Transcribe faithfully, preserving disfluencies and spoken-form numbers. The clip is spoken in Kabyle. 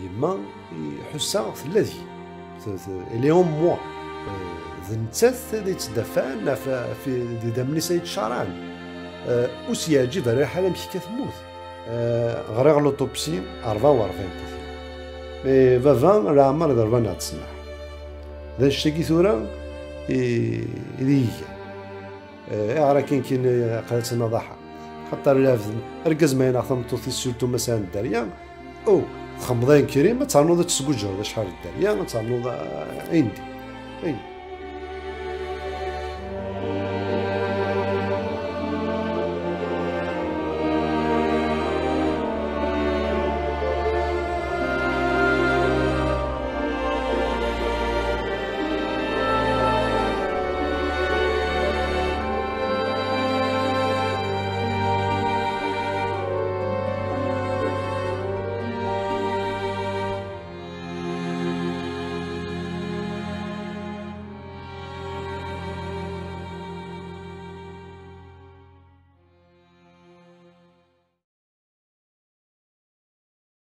Yemma, ḥusseɣ tella deg-i. Elle est en moi. D nettat i d-yettdafan ɣef idammen-is ay yettcarɛen. Ur s-yeɛǧib ara lḥal amek akka temmut. Ɣriɣ l'autopsie rebɛa u rebɛin tikwal. Mais baba leɛmer d rebɛa neɣ d ssnaḥ. D annect-agi tura i d iyi-igan. Ayɣer akken kan aql-aɣ nettnaḍaḥ? Xaṭer lɛebd, argaz ma yenɣa tameṭṭut-is, surtout ma sɛan dderya, oh, txemmeḍ ayen krim, ad ternuḍ ad tesguǧreḍ acḥal n dderya, ad ternuḍ ayen di.